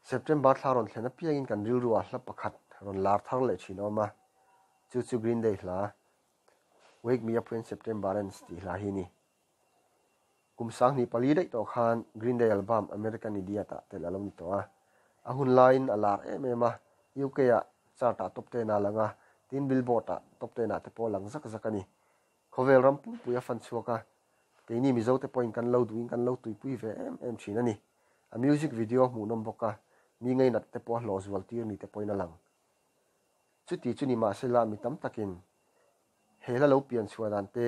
September thla rawn thlen apiangin kan rilruah hla pakhat rawn lar thar leh thin a awm a, chu chu Green Day hla Wake Me Up When September Ends tih hla hi a ni. Kum 2004 daih tawh khan Green Day album American Idiot ah telh a lo ni tawh a, a hun laiin a lar em em a, UK ah chart ah top ten ah a lang a, tin Billboard ah top ten ah te pawh a lang zak zak a ni. Khawvel ram pumpui a fan chhuak a, keini Mizo te pawhin kan lo duhin kan lo tuipui ve em em thin a ni. A music video a hmuhnawm bawk a, mi ngainat te pawh a hlawh zual tir ni te pawhin a lang. Chuti chu ni mahsela mi tam takin he hla lo pian chhuah dan te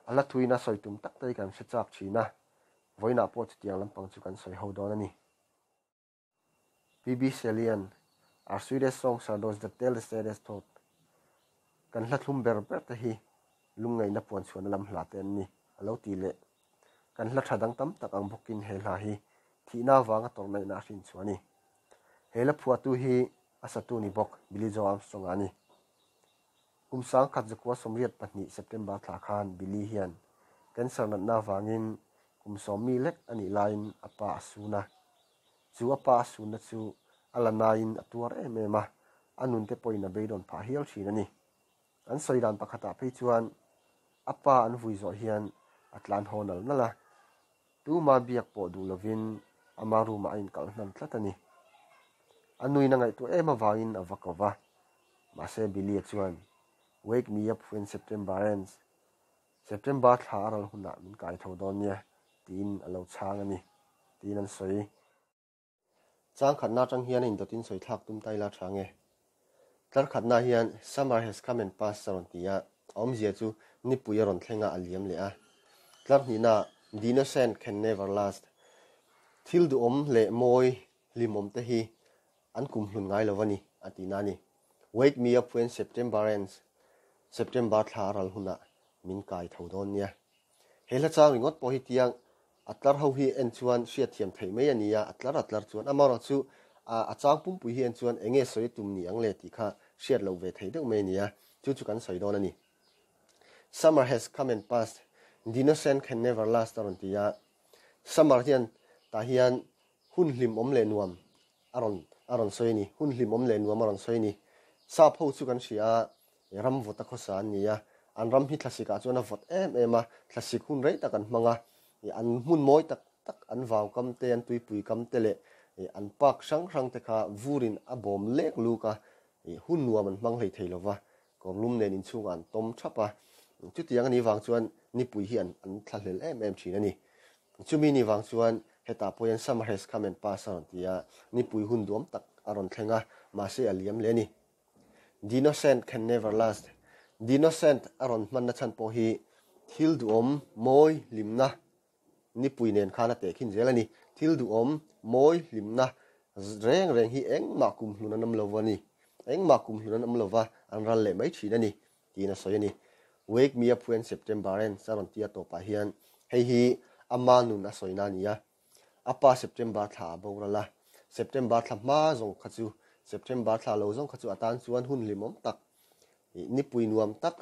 a hla thuin a sawi tum tak te hi kan hre chak thin a, vawiinah pawh chutiang lampang chu kan sawi ho dawn a ni. PB Selian, Our sweetest songs are those that tell the saddest thought. Kan hla thlum ber ber te hi lungngaihna puan chhuahna lam hla te an ni, a lo ti leh. Kan hla tha dang tam tak ang bawkin he hla hi thihna avanga tawrhnaihna a hrin chhuah a ni. He hla phuahtu hi a satu ni bawk Billy Joe Armstrong-a a ni. Kum 1982 September thla khan Billy hian cancer natna avangin kum sawm mi lek a nih laiin a pa a sun a. Chu a pa a sunna chu a la naiin a tuar em em a, a nunte pawhin a beidawn phah hial thin a ni. An sawi dan pakhatah phei chuan a pa an vui zawh hian a tlan haw nal nal a, tuma biak pawh duh lovin ama room-ah a inkalh hnan tlat a ni. A nuin a ngaihtuah em avangin a va ko va, mahse Billy-a chuan, Wake me up when September ends, September thla a ral hunah min kai tho dawn nia, tiin a lo chhang a ni, tiin an sawi. Chang khatna atang hian a indawtin sawi thlak tum ta ila tha nge? Tlar khatna hian Summer has come and passed a rawn ti a, a awmzia chu nipui a rawn thleng a, a liam leh a. Tlar hnihna The innocent can never last, thil duhawm leh mawi hlimawm te hi an kum hlun ngai lo a ni, a tihna a ni. Wake me up when September ends, September thla a ral hunah min kai tho dawn nia. He hla chang ringawt pawh hi tiang a tlar ho hi en chuan hriatthiam theih mai a ni a, a tlar a tlar chuan amaherawh chu a chang pumpui hi en chuan eng nge sawi tum ni ang le tih kha hriat loh ve theih deuh mai a ni a, chu chu kan sawi dawn a ni. Summer has come and passed, the innocent can never last a rawn ti a, summer hian tah hian hun hlimawm leh nuam a rawn a rawn sawi a ni, hun hlimawm leh nuam a rawn sawi a ni. Sap ho chu kan hria a, ram vawt a khawsa an ni a, an ram hi thlasik ah chuan a vawt em em a, thlasik hun rei tak an hmang a, an hmun mawi tak tak an vau kam te, an tuipui kam te leh an park hrang hrang te kha vurin a bawm lek luk a, hun nuam an hmang hlei thei lova, kawrlum nen inchhungah an tawm thap a, chutiang a nih vang chuan nipui hi an an thlahlel em em thin a ni. Chumi ni vang chuan hetah pawh hian summer has come and passed a rawn ti a, nipui hun duam tak a rawn thleng a, mahse a liam leh a ni. The innocent can never last, The innocent a rawn hmanna chhan pawh hi thil duhawm mawi hlimna nipui nen khan a tehkhin zel a ni. Thil duhawm mawi hlimna reng reng hi engmah kum hlun an awm lo a ni, engmah kum hlun an awm lova an ral leh mai thin a ni. tiin a sawi a ni. Wake me up when September ends a rawn ti a tawpah hian hei hi ama nun a sawina a ni a, a pa September thla a boral a, September thla hma zawng kha chu, September thla lo zawng kha chu a tan chuan hun hlimawm tak, nipui nuam tak,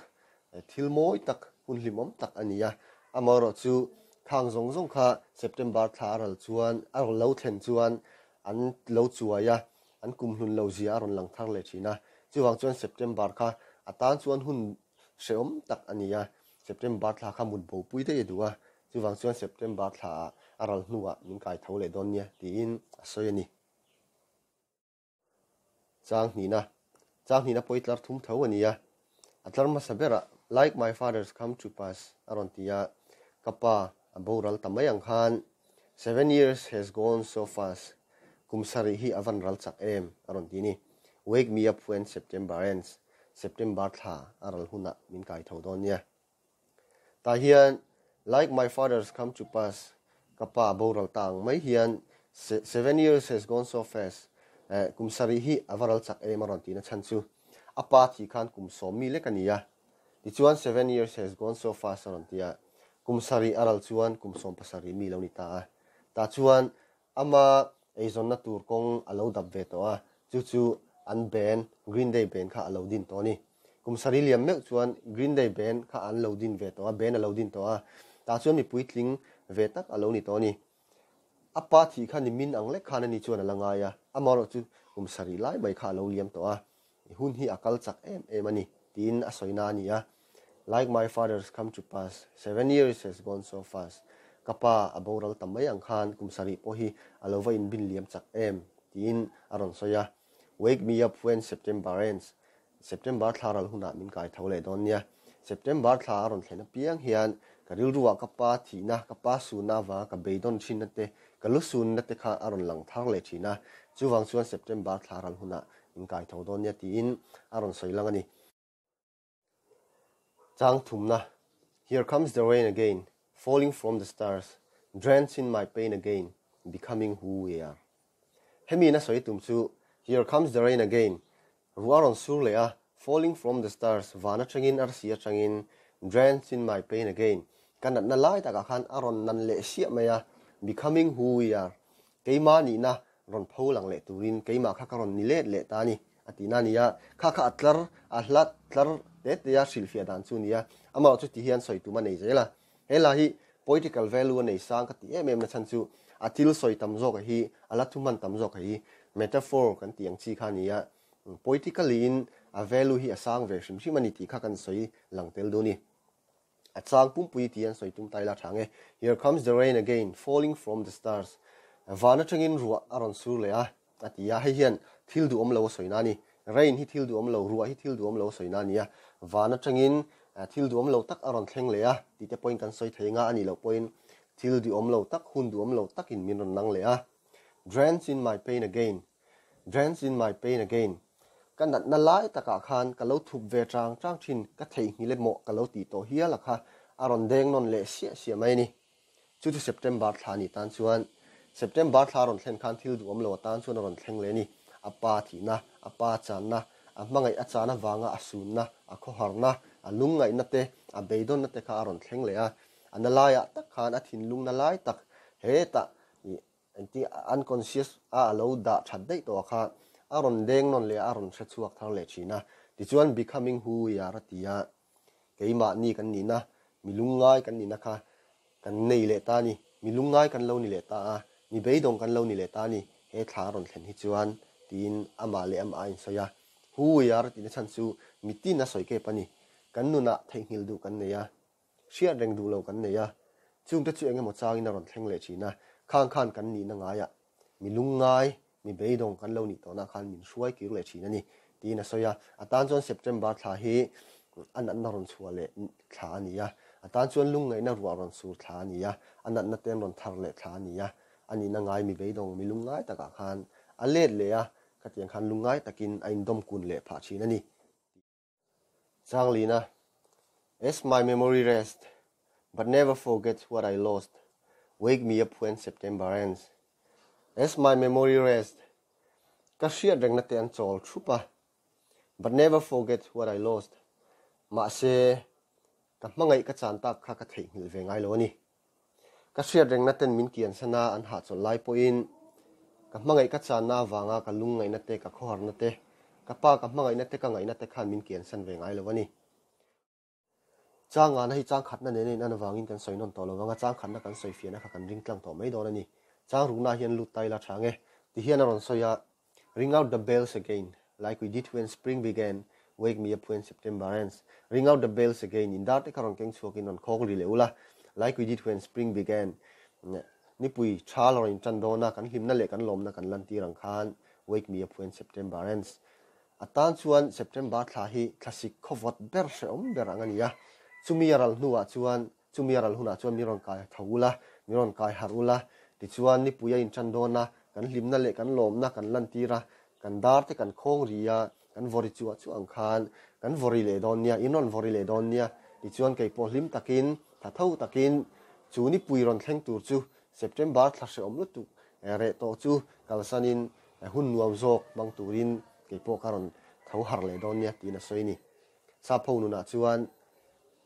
thil mawi tak, hun hlimawm tak a ni a. Amaherawh chu khang zawng zawng kha September thla a ral chuan, a lo thlen chuan an lo chuai a, An kum hlun lo zia a rawn lang thar leh thin a, chuvang chuan September kha a tan chuan hun hrehawm tak a ni a, September thla kha mut bopui daih a duh a, chuvang chuan September thla ah a ral hnuah min kai tho leh dawn nia tiin a sawi a ni. Chang hnihna, Chang hnihna pawi tlar thum tho a ni a, a tlar hmasa berah Like my father's come to pass a rawn ti a, ka pa a boral ta mai ang khan Seven years has gone so fast, kum sarih hi a van ral chak em a rawn ti ni. Wake me up when September ends, September thla a ral hunah min kai tho dawn nia. Tah hian Like my father's come to pass, ka pa a boral ta ang mai hian Seven years has gone so fast, kum sarih hi a va ral chak em a rawn tihna chhan chu a pa thih khan kum sawm mi lek a ni a. Tichuan Seven years has gone so fast a rawn ti a, kum sarih a ral chuan kum 70 mi lo ni ta a. Tah chuan ama eizawnna tur kawng a lo dap ve tawh a, chu chu an band, Green Day band kha a lo din tawh a ni. Kum sarih liam meuh chuan Green Day band kha an lo din ve tawh a, band a lo din tawh a, tah chuan mipui tling ve tak a lo ni tawh a ni. A pa thih kha nimin ang lek khan ani chuan a la ngai a, amaherawhchu kum sarih lai mai kha a lo liam tawh a, i hun hi a kal chak em em a ni, tiin a sawina a ni a. Like my father's come to pass, seven years has gone so fast, ka pa a boral ta mai ang khan kum sarih pawh hi a lo va inbin liam chak em, tiin a rawn sawi a. Wake me up when September ends, September thla ral hunah min kai tho leh dawn nia. September thla a rawn thlen apiang hian ka rilruah ka pa thihna, ka pa sunna avanga ka beidawn thinna te, ka lu sunna te kha a rawn lang thar leh thin a. Chuvang chuan September thla ral hunah min kai tho dawn nia tiin a rawn sawi lang a ni. Chang thumna, Here comes the rain again, falling from the stars, drenching my pain again, becoming who we are. Hemi in a sawi tum chu, Here comes the rain again, ruah a rawn sur leh a, falling from the stars, van atangin, arsi atangin, drenching my pain again, ka natna lai takah khan a rawn nan leh siah mai a, becoming who we are, keimah nihna rawn pho lang leh turin keimah kha ka rawn ni let leh ta a ni. A tihna a ni a, kha kha a tlar, a hla tlar te te a hrilhfiah dan chu a ni a, amah chu ti hian sawi tum a nei zel a. He hla hi poetical value a nei sang ka ti em em na chhan chu a thil sawi tam zawk hi, a la thuhman tam zawk hi metaphor kan tih ang chi kha a ni a, poetically in a value hi a sang ve hrim hrim a ni tih kha kan sawi lang tel duh a ni. A chang pumpui ti an sawi tum ta ila tha nge, Here comes the rain again, falling from the stars. Van atangin ruah a rawn sur leh a, a ti a. Hei hian thil duhawm lo a sawi na a ni. Rain hi thil duhawm lo, ruah hi thil duhawm lo a sawi na a ni a. Van atangin thil duhawm lo tak a rawn thleng leh a tih te pawhin kan sawi thei anga, a nih loh pawhin thil duhawm lo tak, hun duhawm lo takin min rawn nang leh a. Drench in my pain again, Drench in my pain again. Ka natna lai takah khan ka lo thup ve chang chang thin, ka theihnghilh emaw ka lo tih tawh hial a kha a rawn deng nawn leh siah siah mai a ni. Chu chu September thla ni tan chuan, September thla a rawn thlen khan thil duhawm lo atan chuan a rawn thleng leh a ni. A pa thihna, a pa channa, a hmangaih a chan avanga a sunna, a khawharna, a lungngaihna te, a beidawnna te kha a rawn thleng leh a. A na laiah tak khan a thinlungna lai tak hetah ih Engti unconscious a alo dah that daih tawh kha a rawn deng nawn leh a, a rawn hre chhuak thar leh thin a. Tichuan becoming who we are a ti a, keimahni kan nihna, mi lungngai kan nihna kha kan nei leh ta a ni, mi lungngai kan lo ni leh ta a, mi beidawng kan lo ni leh ta a ni, he thla a rawn thlen hi chuan tiin amah leh amah a insawi a. Who we are a tihna chhan chu mitin a sawi kep a ni. Kan nunah theihnghilh duh kan nei a. Hriat reng duh lo kan nei a, chungte chu eng emaw changin a rawn thleng leh thin a, khang khan kan nihna ngaiah mi lungngai, mi beidawng kan lo nih tawhna khan min hruai kir leh thin a ni, tiin a sawi a. A tan chuan September thla hi a natna rawn chhuah leh thla a ni a, a tan chuan lungngaihna ruah rawn sur thla a ni a, a natna te an rawn thar leh thla a ni a, a nihna ngai mi beidawng, mi lungngai takah khan a let leh a, khatiang khan lungngai takin a indawm kun leh phah thin a ni. Changlina, As my memory rest, but never forgets what I lost, wake me up when September ends. As my memory rest, ka hriat rengna te an chawl thup a, but never forgets what I lost, mahse ka hmangaih ka chan tak kha ka theihnghilh ve ngai lo a ni. Ka hriat rengna ten min kiansan a, an hahchawlh lai pawhin ka hmangaih ka channa avanga ka lungngaihna te, ka khawharna te, ka pa ka hmangaihna te, ka ngaihna te khan min kiansan ve ngai lo a ni. Changana hi changkhatna nena in an avangin kan sawi nawn tawh lo vang a, changkhatna kan sawi fiahna kha kan ring tlang tawh mai dawn a ni. Changrukna hian lut ta ila tha nge? Ti hian a rawn sawi a, Ring out the bells again, like we did when spring began, wake me up when September ends. Ring out the bells again, in dar te kha rawn keng chhuakin rawn khawk ri leh ula, like we did when spring began, nipui tha la rawn intan dawn a, kan hlimna leh kan lawmna kan lantir ang khan, wake me up when September ends. A tan chuan September thla hi thlasik khawvawt ber hrehawm ber ang a ni a, chumi a ral hnuah chuan Chumi a ral hunah chuan min rawn kai tho ula, min rawn kai harh ula, tichuan nipui a intan dawn a, kan hlimna leh kan lawmna kan lantir a, kan dar te kan khawng ri a, kan vawri chuah chuah ang khan kan vawri leh dawn nia, in rawn vawri leh dawn nia, tichuan kei pawh hlim takin, tha tho takin chu nipui rawn thleng tur chu September thla hrehawm lutuk reh tawh chu kalsanin hun nuam zawk hmang turin kei pawh ka rawn tho harh leh dawn nia tiin a sawi a ni. Sapho nunah chuan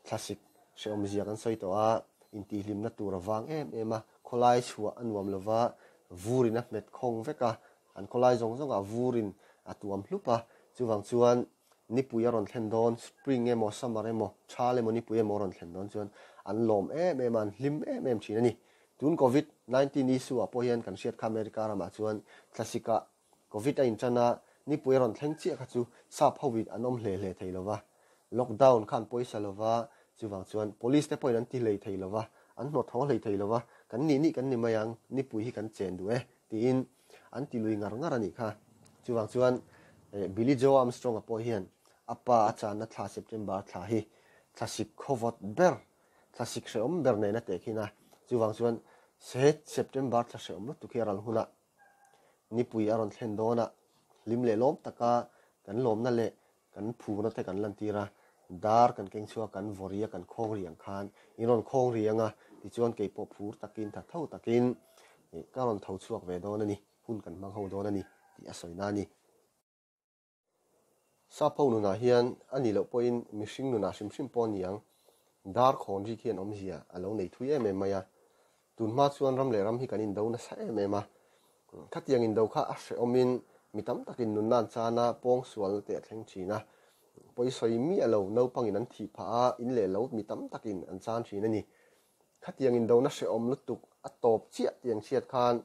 Thlasik hrehawmzia kan sawi tawh a, intihhlimna tur a vang em em a, khawlai chhuah a nuam lova, vurin a hmet khawng vek a, an khawlai zawng zawngah vurin a tuam hlup a, chuvang chuan nipui a rawn thlen dawn, spring emaw summer emaw, thal emaw nipui emaw a rawn thlen dawn chuan an lawm em em a, an hlim em em thin a ni. Tun Covid 19 issue ah pawh hian kan hriat kha America ramah chuan thlasik ah Covid a intan a, nipui a rawn thleng chiah kha chu sap ho in an awm hle hle thei lova, lockdown kha an pawisa lova, chuvang chuan police te pawhin an ti hlei thei lova, an hnawt haw hlei thei lova, kan nih nih kan ni mai ang, nipui hi kan chen duh e tiin an ti lui ngar ngar a nih kha. Chuvang chuan Billy Joe Armstrong-a pawh hian a pa a channa thla September thla hi thlasik khawvawt ber Thlasik hrehawm ber nen a teh khin a, chuvang chuan he September thla hrehawm lutuk hi a ral hunah nipui a rawn thlen dawn a, hlim leh lawm taka kan lawmna leh kan phurna te kan lantir a, dar kan keng chhuak kan vaw ri a kan khawng ri ang khan in rawn khawng ri ang a, tichuan kei pawh phur takin tha tho takin ka rawn tho chhuak ve dawn a ni, hun kan hmang ho dawn a ni tih a sawi na a ni. Sapho nunah hian a nih loh pawhin mihring nunah hrim hrim pawh a ni ang, dar khawn rik hian awmzia a lo nei thui em em mai a. Tunhma chuan ram leh ram hi kan indo nasa em em a. Khatiang indo kha a hrehawmin mi tam takin nunna an chan a, pawngsualna te a thleng thin a. Pawisawi miah lo naupangin an thih phah a, in leh lo mi tam takin an chan thin a ni. Khatiang indona hrehawm lutuk a tawp chiah tiang chhiat khan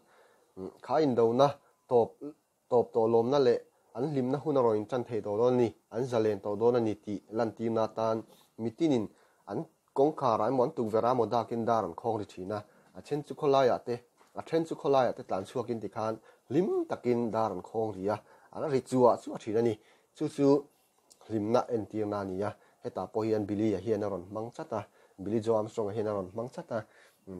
kha indona tawp Tawp tawh lawmna leh an hlimna hun a rawn intan thei tawh dawn a ni, an zalen tawh dawn a ni tih lantirna atan mitinin an kawngkharah emaw an tukverh ah emaw dakin dar an khawng ri thin a, a then chu khawlaiah te, a then chu khawlaiah te tlan chhuakin tikhan hlim takin dar an khawng ri a, an ri chuah chuah thin a ni. Chu chu hlimna entirna a ni a, hetah pawh hian Billy-a hian a rawn hmang chat a, Billy Joe Armstrong-a hian a rawn hmang chat a,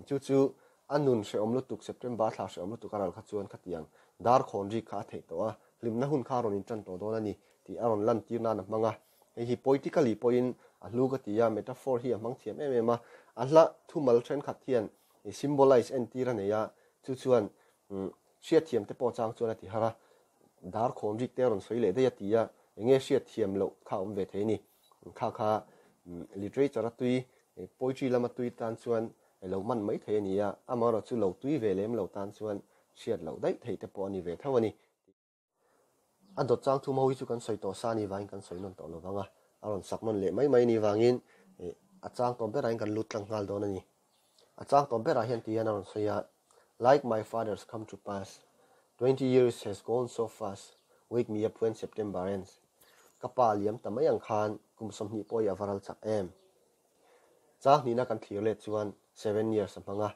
chu chu a nun hrehawm lutuk, September thla hrehawm lutuk a ral kha chuan khatiang dar khawn rik kha a theih tawh a, hlimna hun kha a rawn intan tawh dawn a ni tih a rawn lantir nan a hmang a, hei hi poetically pawhin a hlu ka ti a, metaphor hi a hmang thiam em em a, a hla thumal thenkhat hian symbolize entir a nei a, chu chuan Hriatthiam te pawh chang chuan a ti har a, dar khawn rik te a rawn sawi leh daih a ti a, eng nge hriatthiam loh kha a awm ve thei a ni. Kha kha literature a tui, poetry lama tui tan chuan lo hman mai thei a ni a, amaherawhchu lo tui ve lem lo tan chuan hriat loh daih theih te pawh a ni ve tho a ni. A dawt chang thum ho hi chu kan sawi tawh sa a nih vangin kan sawi nawn tawh lo vang a, a rawn sak nawn leh mai mai a nih vangin a chang tawh berah hian kan lut tlang nghal dawn a ni. A chang tawh berah hian ti hian a rawn sawi a, Like my father's come to pass, 20 years has gone so fast, wake me up when September ends. Ka pa liam ta mai ang khan kum 20 pawh hi a va ral chak em. Chang hnihna kan thlir let chuan 7 years a hmang a,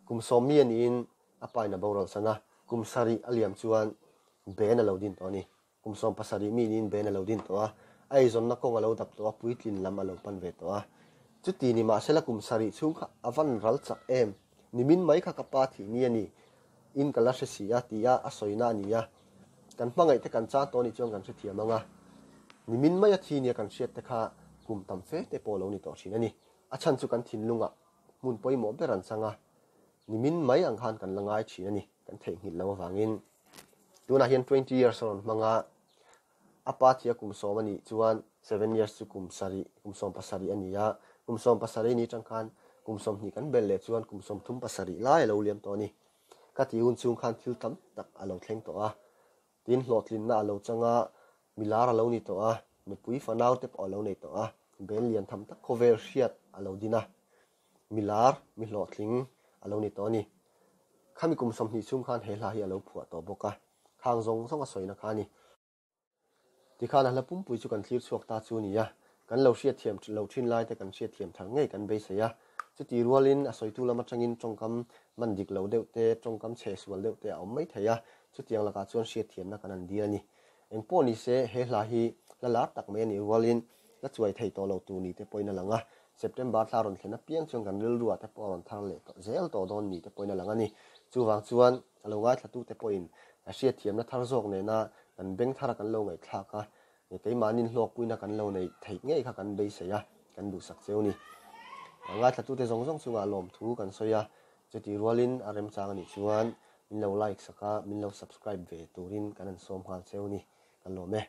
kum 10 mi a niin A pa in a boral san a, kum sarih a liam chuan Ben a lo din tawh a ni. Kum 17 mi niin Ben a lo din tawh a, a eizawnna kawng a lo dap tawh a, puitlin lam a lo pan ve tawh a. Chuti ni mahsela kum sarih chhung kha a van ral chak em? Nimin mai kha ka pa thih ni a ni, in ka la hre si a, tia a sawina a ni a. Kan hmangaih te kan chang tawh a nih chuan kan hrethiam ang a. Nimin maia thi nia kan hriat te kha kum tam fe te pawh a lo ni tawh thin a ni. A chhan chu kan thinlungah hmun pawimawh ber an chang a, Nimin mai ang khan kan la ngai thin a ni, kan theihnghilh lo avangin. Tunah hian 20 years a rawn hmang a, a pa thia kum 10 a nih chuan 7 years chu kum sarih, kum 17 a ni a, kum 17 ni atang khan kum 20 kan belh leh chuan kum 37 lai a lo liam tawh a ni. Ka tih hun chhung khan thil tam tak a lo thleng tawh a, tin hlawhtlinna a lo chang a, milar a lo ni tawh a, nupui fanau te pawh a lo nei tawh a, bel lian tham tak khawvel hriat a lo din a. Mi lar, mi hlawhtling a lo ni tawh a ni. Khami kum 20 chhung khan he hla hi a lo phuah tawh bawk a, khang zawng zawng a sawina kha a ni. Tikhan a hla pumpui chu kan thlir chhuak ta chu a ni a, kan lo hriatthiam lo thin lai te kan hriatthiam thar ngei kan beisei a. Chuti rualin a sawitu lam atangin tawngkam man dik lo deuh te, tawngkam chhe sual deuh te a awm mai thei a, chutiang lakah chuan hriatthiamna kan han dil a ni. Engpawh ni se, he hla hi hla lar tak mai a nih rualin hla chuai thei tawh lo tur ni te pawhin a lang a, September thla rawn thlen apiang chuan kan rilruah te pawh a rawn thar leh tawh zel tawh dawn ni te pawhin a lang a ni. Chuvang chuan a lo ngaithlatute pawhin a hriatthiamna thar zawk nena kan beng thara kan lo ngaihthlak a, keimahnin hlawkpuina kan lo neih theih ngei kha kan beisei a, kan duhsak cheu ni. A ngaithlatute zawng zawng chungah lawmthu kan sawi a, chutih rualin a remchang a nih chuan min lo like sak a, min lo subscribe ve turin kan han sawm nghal cheu ni. Kan lawm e.